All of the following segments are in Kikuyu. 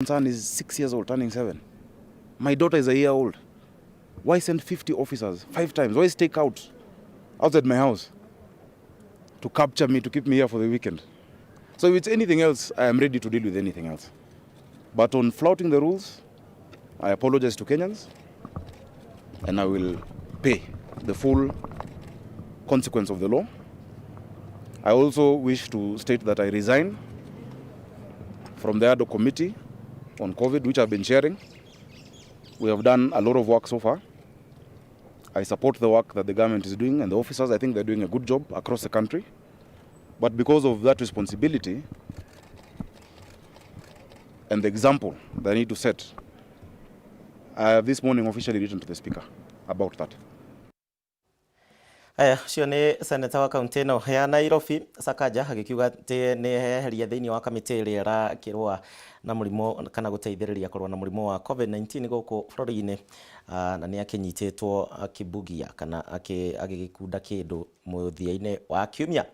Son is 6 years old, turning 7. My daughter is a year old. Why send 50 officers five times? Why stake out outside my house to capture me, to keep me here for the weekend? So if it's anything else, I am ready to deal with anything else. But on flouting the rules, I apologize to Kenyans and I will pay the full consequence of the law. I also wish to state that I resign from the ad hoc committee on COVID, which I've been chairing. We have done a lot of work so far. I support the work that the government is doing and the officers. I think they're doing a good job across the country. But because of that responsibility and the example that I need to set, I have this morning officially written to the Speaker about that. Aya, ũcio nĩ seneta wa kaunti ĩno ya Nairobi Sakaja, agĩkiuga atĩ nĩ eheria thĩinĩ wa kamĩtĩ ĩrĩa ĩrakĩrũa na mũrimũ kana gũteithĩrĩria kũrũa na mũrimũ wa COVID-19 gũkũ bũrũri-inĩ, na nĩ akĩnyitĩtwo akĩbugia kana agĩgĩkunda kĩndũ mũthia-inĩ wa kiumia.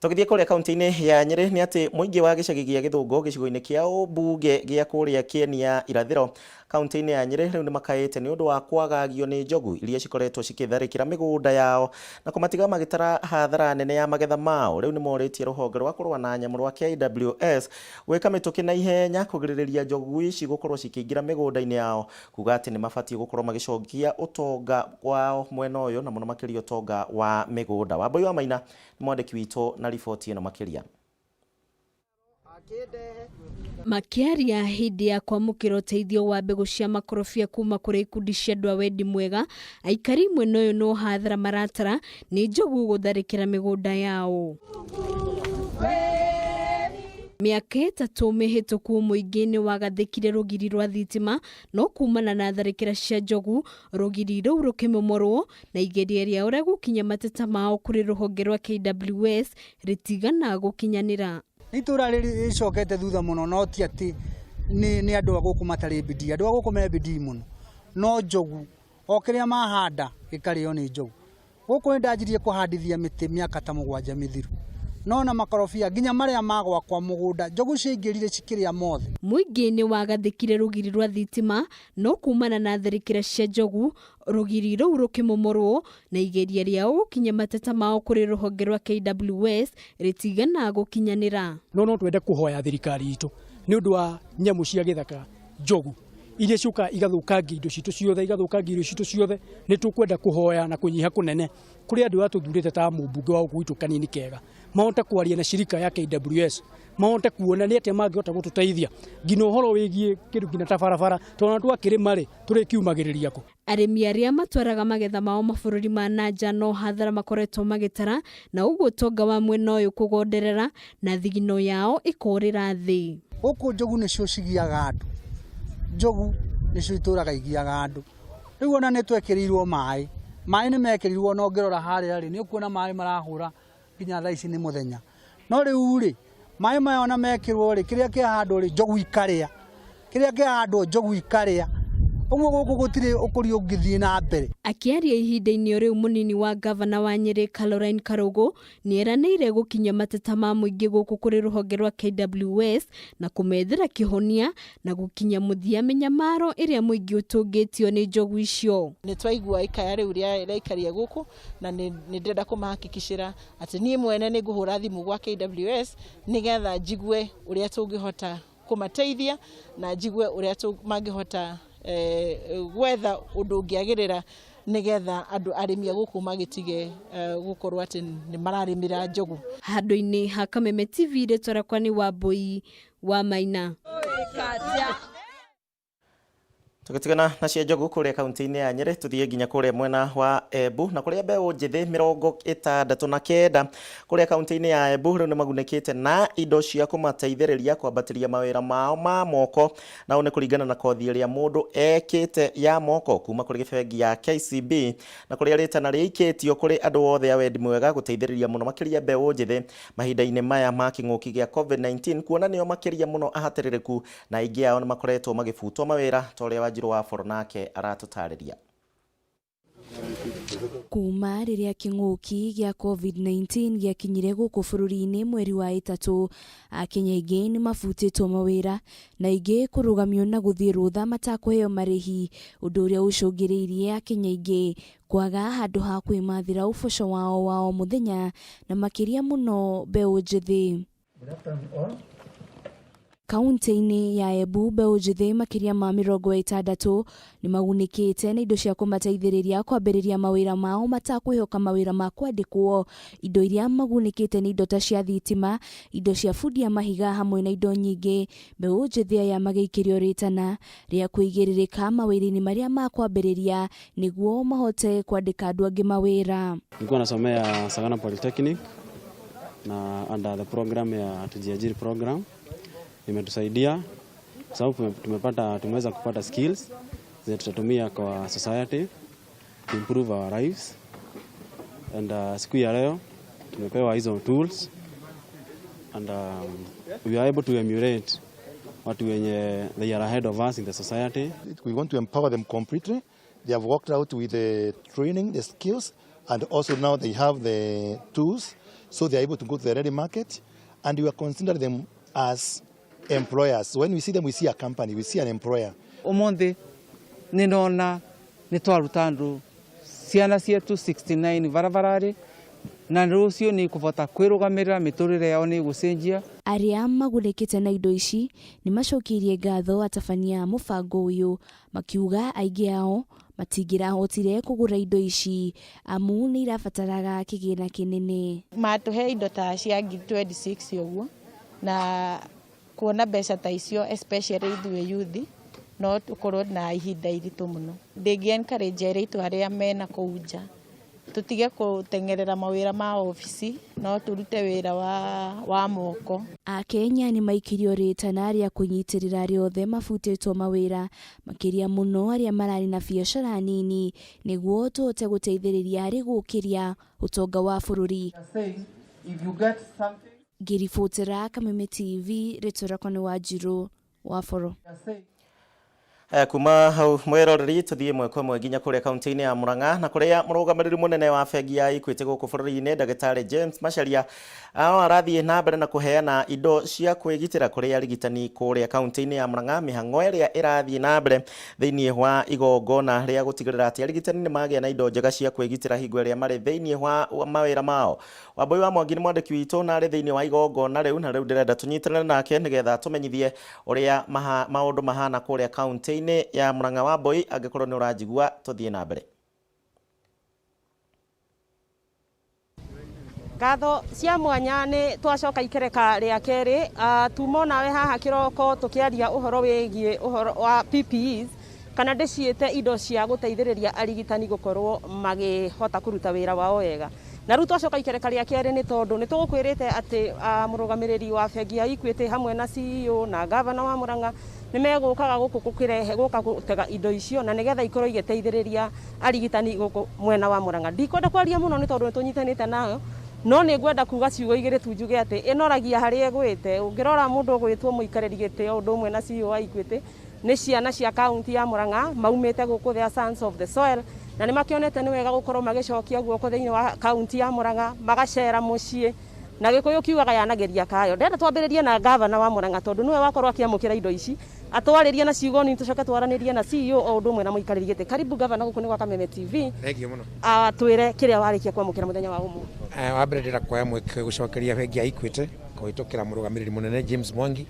Tũgĩthiĩ kũrĩa kaunti-inĩ ya Nyĩrĩ, nĩ atĩ mũingĩ wa gĩcagi gĩa Gĩthũngũ gĩcigo-inĩ kĩa ũmbunge gĩa kũrĩa Kĩeni ya Irathĩro kaunti-inĩ ya Nyĩrĩ rĩu nĩ makaĩte nĩ ũndũ wa kwagagio nĩ njogu iria cikoretwo cikĩtharĩkĩra mĩgũnda yao na kũmatiga magĩtara hathara nene ya magetha mao. Rĩu nĩ morĩtie rũhonge rwa kũrũa na nyamũ rwa KWS gwĩka mĩtũkĩ na ihenya kũgirĩrĩria njogu ici gũkorwo cikĩingĩra mĩgũnda-inĩ yao, kuga atĩ nĩ mabatiĩ gũkorwo magĩcokia ũtonga wao mwena ũyũ, na mũno makĩria ũtonga wa mĩgũnda. Wambui wa Maina nĩ mwandĩki witũ na riboti ĩno makĩria. Makĩaria hĩndĩ ya kwamũkĩra ũteithio wa mbegũ cia makorobia kuma kũrĩ ikundi cia andũ a wendi mwega, aikari mwena ũyũ no hathara maratara nĩ njogu gũtharĩkĩra mĩgũnda yao. Mĩaka 3 mĩhĩtũku mũingĩ nĩ wagathĩkire rũgiri rwa thitima, no kumana na tharĩkĩra cia njogu rũgiri rũu rũkĩmomorwo, na igeria rĩao rĩa gũkinya mateta mao kũrĩ rũhonge rwa KWS rĩtigana gũkinyanĩra. Nĩ itũra rĩrĩ rĩcokete thutha mũno, no ti atĩ nĩ andũ a gũkũ matarĩ bidii. Andũ a gũkũ me bidii mũno, no njogu o kĩrĩa mahanda gĩkarĩo nĩ njogu. Gũkũ nĩ ndanjirie kũhandithia mĩtĩ mĩaka ta 7 mĩthiru, no na makorobia nginya marĩa ma gwakwa mũgũnda njogu ciaingĩrire cikĩrĩa mothe. Mũingĩ nĩ wagathĩkire rũgiri rwa thitima, no kumana na tharĩkĩra cia njogu rũgiri rũu rũkĩmomorwo, na igeria rĩao gũkinya mateta mao kũrĩ rũhonge rwa KWS rĩtigana gũkinyanĩra. No twende kũhoya thirikari itũ nĩ ũndũ wa nyamũ cia gĩthaka, njogu iria ciũkaga igathũkangia indo citũ ciothe, igathũkangia irio citũ ciothe. Nĩ tũkwenda kũhoya na kũnyiha kũnene kũrĩ andũ arĩa tũthurĩte ta mũmbunge wa gũkũ gwitũ Kanini Kega, mahote kwaria na shirika ya KWS, mahote kuona nĩ atĩa mangĩhota gũtũteithia nginya ũhoro wĩgiĩ kĩndũ nginya ta barabara, tondũ twakĩrĩma rĩ, tũrĩkiumagĩrĩria kũ? Arĩmi arĩa matwaraga magetha mao mabũrũri ma na nja no hathara makoretwo magĩtara, na ũguo ũtonga wa mwena ũyũ kũgonderera na thigino yao ĩkorĩra thĩ. Gũkũ njogu nĩcio cigiaga andũ, njogu nĩcio itũraga igiaga andũ. Rĩu ona nĩ twekĩrĩirwo maĩ, maĩ nĩ mekĩrirwo, no ngĩrora harĩa rĩ, nĩ ũkuona maĩ marahũra nginya thaa ici nĩ mũthenya. No rĩu rĩ, maĩ maya ona mekĩrwo rĩ, kĩrĩa kĩahandwo rĩ, njogu ikarĩa, kĩrĩa kĩahandwo njogu ikarĩa. Ũguo gũkũ gũtirĩ ũkũria ũngĩthiĩ na mbere. Akĩaria ihinda-inĩ o rĩu, mũnini wa gavana wa Nyĩrĩ Caroline Karũgũ nĩeranĩire gũkinyia mateta ma mũingĩ gũkũ kũrĩ rũhonge rwa KWS na kũmethera kĩhonia na gũkinya mũthia mĩnyamaro ĩrĩa mũingĩ ũtũngĩtio nĩ njogu icio. Nĩ twaigua ikaya rĩu rĩa aikaria gũkũ, na nĩ ndĩrenda kũmahakikicĩra atĩ niĩ mwene nĩ ngũhũra thimũ gwa KWS nĩgetha njigue ũrĩa tũngĩhota kũmateithia na njigue ũrĩa mangĩhota gwetha ũndũ ũngĩagĩrĩra nĩgetha andũ arĩmi a gũkũ magĩtige gũkorwo atĩ nĩ mararĩmĩra njogu. Handũ-inĩ ha Kameme TV, rĩtwa rĩakwa nĩ Wambui wa Maina. Tũgĩtigana na cia njogu kũrĩa kaunti-inĩ ya Nyĩrĩ, tũthiĩ nginya kũrĩa mwena wa Embu, na kũrĩa mbeũ njĩthĩ 69 kũrĩa kaunti-inĩ ya Embu rĩu nĩ magunĩkĩte na indo cia kũmateithĩrĩria kwambatĩria mawĩra mao ma moko, na ũũ nĩ kũringana na kothi ĩrĩa mũndũ ekĩte ya moko kuma kũrĩ bengi ya KCB, na kũrĩa rĩtana rĩikĩtio kũrĩ andũ othe a wendi mwega gũteithĩrĩria mũno makĩria mbeũ njĩthĩ mahinda-inĩ maya ma kĩng'ũki gĩa COVID-19, kuona nĩo makĩria mũno ahatĩrĩrĩku na aingĩ ao nĩ makoretwo magĩbutwo mawĩra, ta ũrĩa Wanjiru wa Boro nake aratũtarĩria. Kuma rĩrĩa kĩng'ũki gĩa COVID-19 gĩakinyire gũkũ bũrũri-inĩ mweri wa 3, Akenya aingĩ nĩ mabutĩtwo mawĩra na aingĩ kũrũgamio na gũthiĩ rũtha matakũheo marĩhi, ũndũ ũrĩa ũcũngĩrĩirie Akenya aingĩ kwaga handũ ha kwĩmathĩra ũboco wao wa o mũthenya na makĩria mũno mbeũ njĩthĩ. Kaunti-inĩ ya Embu, mbeũ njĩthĩ makĩria ma 60 nĩ magunĩkĩte na indo cia kũmateithĩrĩria kwambĩrĩria mawĩra mao matakwĩhoka mawĩra ma kwandĩkwo. Indo iria magunĩkĩte nĩ indo ta cia thitima, indo cia bundi a mahiga hamwe na indo nyingĩ. Mbeũ njĩthĩ aya magĩikĩrio rĩtana rĩa kũigĩrĩrĩka mawĩra-inĩ marĩa makwambĩrĩria nĩguo mahote kwandĩka andũ angĩ mawĩra. Nilikuwa nasomea Sagana Polytechnic na under the program ya Tujiajiri program imetusaidia kwa sababu tumeweza kupata skills zenye tutatumia kwa society to improve our lives, and siku ya leo tumepewa hizo tools and we are able to emulate watu wenye they are ahead of us in the society. We want to empower them completely. They have worked out with the training, the skills, and also now they have the tools, so they are able to go to the ready market, and we are considering them as employers. When we see them, we see a company, we see an employer. Umuthi nĩ ndona nĩ twaruta andũ ciana cietu 69 barabararĩ na rũciũ nĩ ikũbota kwĩrũgamĩrĩra mĩtũrĩre yao nĩ ĩgũcenjia. Arĩa magunĩkĩte na indo ici nĩ macokeirie ngatho atabania a mũbango ũyũ, makiuga aingĩ ao matingĩrahotire kũgũra indo ici amu nĩ irabataraga kĩgĩna kĩnene. Matũhe indo ta cia 26,000 ũguo, na kuona mbeca ta icio especially ithuĩ youth no tũkorwo na ihinda iritũ mũno. Ndĩngĩ encourage airĩtu arĩa mena kũu nja tũtige gũteng'erera mawĩra ma obici, no tũrute wĩra wa moko. Akenya nĩ maikirio rĩtana rĩa kũnyitĩrĩra arĩa othe mabutĩtwo mawĩra, makĩria mũno arĩa mararĩ na biacara nini, nĩguo tũhote gũteithĩrĩria harĩ gũkĩria ũtonga wa bũrũri. Ngĩribotera Kameme TV, rĩtwa rĩakwa nĩ Wanjirũ wa Boro. Kuma hau mwiroreri tuthie ĩmwe kwa ĩmwe nginya kũrĩa kaunti-inĩ ya Murang'a na kũrĩa mũrũgamĩrĩri mũnene wa bengi ya Equity gũkũ bũrũri-inĩ ndagĩtarĩ James Macharia no arathiĩ na mbere na kũheana indo cia kwĩgitĩra kũrĩ arigitani kũrĩa kaunti-inĩ ya Murang'a, mĩhang'o ĩrĩa ĩrathiĩ na mbere thĩinĩ wa igongona rĩa gũtigĩrĩra atĩ arigitani nĩ magĩa na indo njega cia kwĩgitĩra hingo ĩrĩa marĩ thĩinĩ wa mawĩra mao. Wambui wa Mwangi nĩ mwandĩki witũ na arĩ thĩinĩ wa igongona rĩu, na rĩu ndĩrenda tũnyitane nake nĩgetha tũmenyithie ũrĩa maũndũ mahana kũrĩa kaunti-inĩ ya Murang'a. Wambui, angĩkorwo nĩ ũranjigua, tũthiĩ na mbere. Ngatho cia mwanya nĩ twacoka ikereka rĩa kerĩ, tuma nawe haha kĩroko tũkĩaria ũhoro wĩgiĩ ũhoro wa PPEs kana ndĩciĩte indo cia gũteithĩrĩria arigitani gũkorwo magĩhota kũruta wĩra wao wega. Na rĩu twacoka ikereka rĩa kerĩ nĩ tondũ nĩ tũgũkwĩrĩte atĩ mũrũgamĩrĩri wa bengi ya Equity hamwe na CEO na gavana wa Murang'a nĩ megũkaga gũkũ gũkĩrehe gũka gũtega indo icio na nĩgetha ikorwo igĩteithĩrĩria arigitani gũkũ mwena wa Murang'a. Ndikwenda kwaria mũno nĩ tondũ nĩ tũnyitanĩte nayo, no nĩ ngwenda kuga ciugo igĩrĩ tu njuge atĩ ĩnoragia harĩa ĩgwĩte. Ũngĩrora mũndũ ũgwĩtwo mũikarĩri gĩtĩ o ũndũ ũmwe na CEO wa Equity nĩ ciana cia kaunti ya Murang'a maumĩte gũkũ, their sons of the soil, na nĩ makĩonete nĩ wega gũkorwo magĩcokia guoko thĩinĩ wa kaunti ya Murang'a, magacera mũciĩ na Gĩkũyũ kiugaga yanagĩria kayo. Ndĩrenda twambĩrĩrie na gavana wa Murang'a tondũ nĩwe wakorwo akĩamũkĩra indo ici, atwarĩrie na ciugo nini tũcoke twaranĩrie na CEO o ũndũ ũmwe na mũikarĩri gĩtĩ. Karibu gavana gũkũ nĩ gwa Kameme TV. Thengiũ mũno. Twĩre kĩrĩa warĩkia kwamũkĩra mũthenya wa ũmũthĩ. Wa mbere ndĩrenda kuoya mweke gũcokeria bengi ya Equity kũhĩtũkĩra mũrũgamĩrĩri mũnene James Mwangi,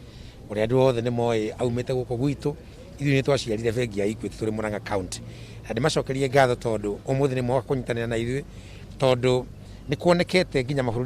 ũrĩa andũ othe nĩ moĩ aumĩte gũkũ gwitũ. Ithuĩ nĩ twaciarire bengi ya Equity tũrĩ Murang'a County, na ndĩmacokerie ngatho tondũ ũmũthĩ nĩ moka kũnyitanĩra na ithuĩ, tondũ nĩ kuonekete nginya mabũrũri